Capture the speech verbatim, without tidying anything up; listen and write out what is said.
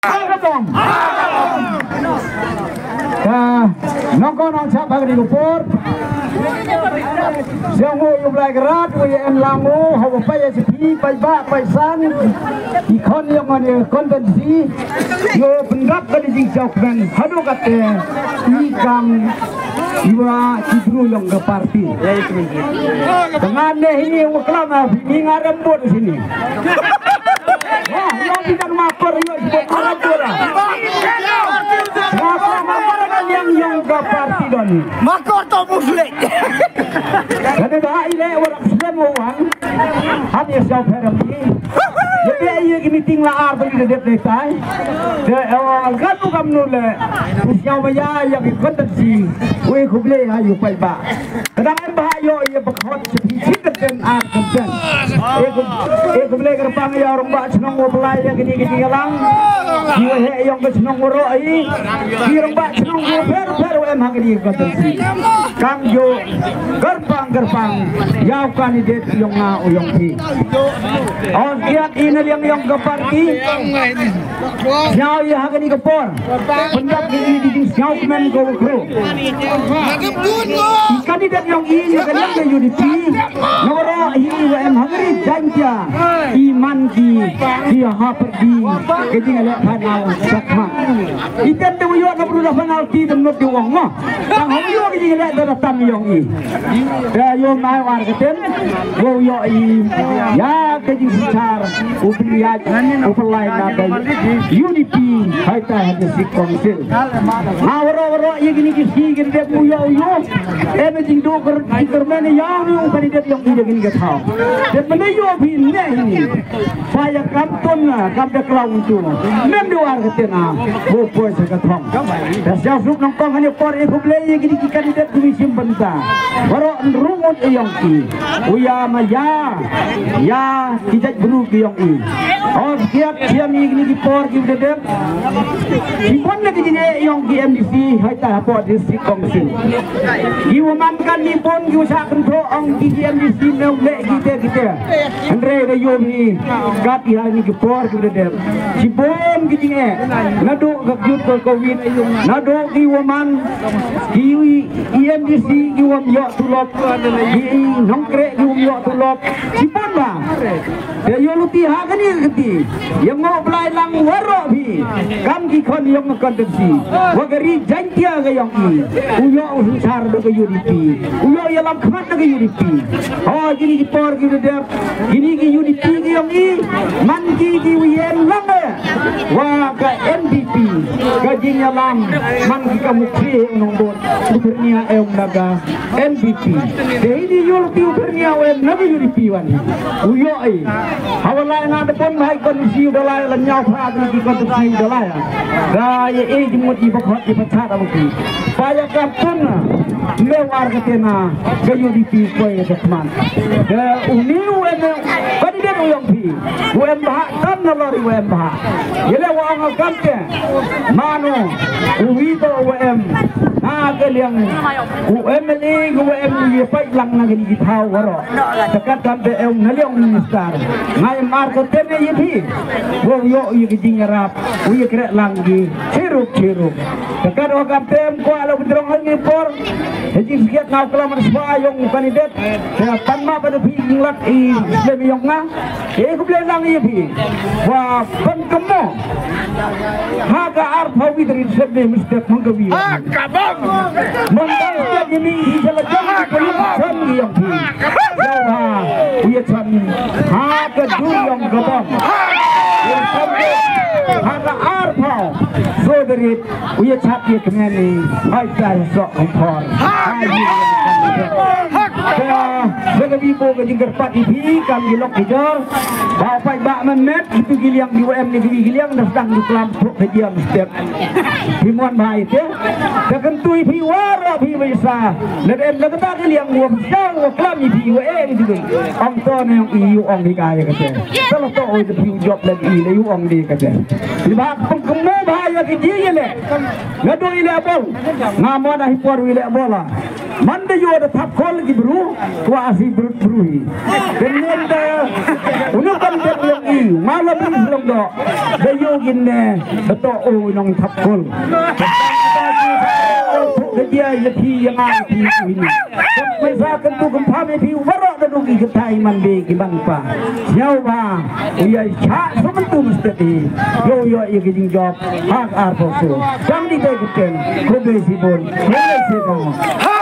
Ka bom. Ka nongkong nongshah bha kane ka por. Sngewbha ïa u Blai Kynrad u ïa em lang u ha u paidbah, paidbah, paidsan. I khon ïa ngan ïa konvensi ïa pynrap ka jingshah kmen haduh katte i kam iwa ki bru ïong ka parti. Tengah ne hini wa klam a mi ngarem bot sini. Wah, ïong kita ma kor ïong kita ngarem bot. Wah, ma kor na liang ïong ka parti don. Makor to muslik. Kane ba ile wa rak snem wa wan. Ham ïa syaw pheram ni. Ïa phi ïa ki meeting la ar bali da dep dei tai. De, eh, kan tu kam nu le. Syaw ba ïa ïa ki kontak si. Wei khublei ha ïa paidbah. Kadang em ba ïa ïa ba khot si phi si ka ten ar ka ten. Eh, khu-, eh, khublei kyrpang ïa rong ba chnong wa Blai ïa kini kini lang. Ïa he ïong ka chnong wa ro ai. Ïa rong ba chnong wa pher pher wa em ha kini kontak si. Kam jo kyrpang kyrpang ïa u candidate ïong nga u ïong phi. Ong kiat i na liang ïong ka parti. Sñiaw ïa ha kani ka por. Pyndap ki i di jingsñiaw kmen ko u kru. I candidate ïong i ïa ka liang ka U D P. Nongro hi wa em ha kani Jaintia. I man ki ki ha pyrdi ka jingleh phanal sakma. I ten te u ïoh na bru da phanal ki dem not di wong mo. Tang hong ïoh ki jingleh da da tam ïong i. Te ïoh mai war ka ten. Wow ïoh i. Ïa ka jingsynshar u pynïaid u pynlai na ka U D P hai ta ha district council. Nga waroh waroh ïa kini ki sngi ki dep u ïoh u ïoh. Em jingduh kyrmen ïa u kandidate ïong i da kini ka thaw. Dep mynne ïoh phi ne hi. Paya kam tun na, kam da klaw untu. Mem di war ka tena, bo poi sa ka thong. Da siaw suk nongkong hane por e khublei ïa kini ki candidate kumi sim bynta. Waroh nrungut e ïong ki. U ïa ma ïa, ïa ki jait bru ki ïong i. Os kiat siam ïa kini ki por ki bdedep. Ki pon na ki jine ïong ki M D C, hai ta hapoh district council. Ki wa man kan ni pon ki wa sa kynthok ong ki ki M D C mew leh ki te ki te. Hynrei da ïoh ni kat ïa ni ki por ki da dep. Shibun ki jingeh. Naduh ka kjut ka covid. Naduh ki wa man ki E M D C ki wa ym ïoh tulop. Ki nongkreh ki wa ym ïoh tulop. Shibun ba. Te ïoh luti ha kani ka kti. Ïa ngo Blai lang waroh phi. Kam ki khon ïong ka konvensi. Wa ka ri Jaintia ka ïong i. U ïoh u synshar da ka U D P. U ïoh ïalam khmat da ka U D P. Ho kini ki por ki da dep. Kini ki U D P ki ïong i, man ki ki wien lang eh. Wa ka N P P, ka jingïalam, man ki ka mukri eh u nongbud, u Pyrnia eh u na ka N P P. Te ini yul ki u Pyrnia eh na ka U D P wan. U ïoh i. Hawa lai na da pon hai kon si u da lai la ñiaw pha ki kon si u da lai. Da ye eh jingmut i bakhot i pachat amu ki. Paya ka tun me war ka tena ka U D P poi ka khmat. Ka uni u em ka di den u ïong phi. U em bha tam na lori u em bha. Yele wa ong kam te. Mano u wi to u em. Na ka liang u M L A u em ye pai lang na ki thaw waro. Takat kam te em na liang minister. Ngai mar ka tena ye phi. Wo yo ye ki jingarap. U ye krek lang ki. Chiruk chiruk. Te ka dei ka tem ko alo ki drong hal ngi por. He jingsiat nga u klam ar sba ïong u kandidet. Te pan ma ba da phi nglat i slem ïong nga. He khublei lang i phi. Wa pan kemo. Ha ka ar phaw wi dri slem ne mistep mong ka wi. Ha ka bang. Mong ka step ni mi hi jala jong ki phi chan ïong phi. Ïa ha. U ye chan. Ha ka du ïong ka bang. Ha ka ar phaw. So dri U ya chat ya kmen ni, hai tai sok kompor. Hai ni. Ka, ka bi bo ka jingkyrpad i phi, kam ki lok ki jor. Ba pai ba man met, itu ki liang di U M ni ki liang, dah sedang di kelam, truk ke diam step. Phi mon ba ite. Ka kentui phi wara phi bisa. Lada em lada ta ki liang, wa bisa, wa kelam i phi, wa eh, gitu. Am to ne, i u ong di kaya kata. Salah to, oi, phi u jop lagi, le u ong di kata. Ba pengkemu ba ya ki ji le. Nga doi leh bol. Nga mon ahi por wi leh bol la. Man da ïoh da thap kol ki bru, kwah asi brut bru hi. Kynnoh da, u nongkam dep ïoh i, ma la bru long doh, da ïoh gin ne, da toh u nong thap kol. Da jia ïa phi ïa nga ïa phi ïa phi. Kynnoh sa kyntu kynpham ïa phi, waroh da duk i kynthei man be ki ban pa. Sñiaw ba, u ïa chah sum tu mesti hi. Ïoh ïoh ïa ki jingjop, ha ka ar phew so. Tang di te kyntien, khublei shibun, khublei shibun.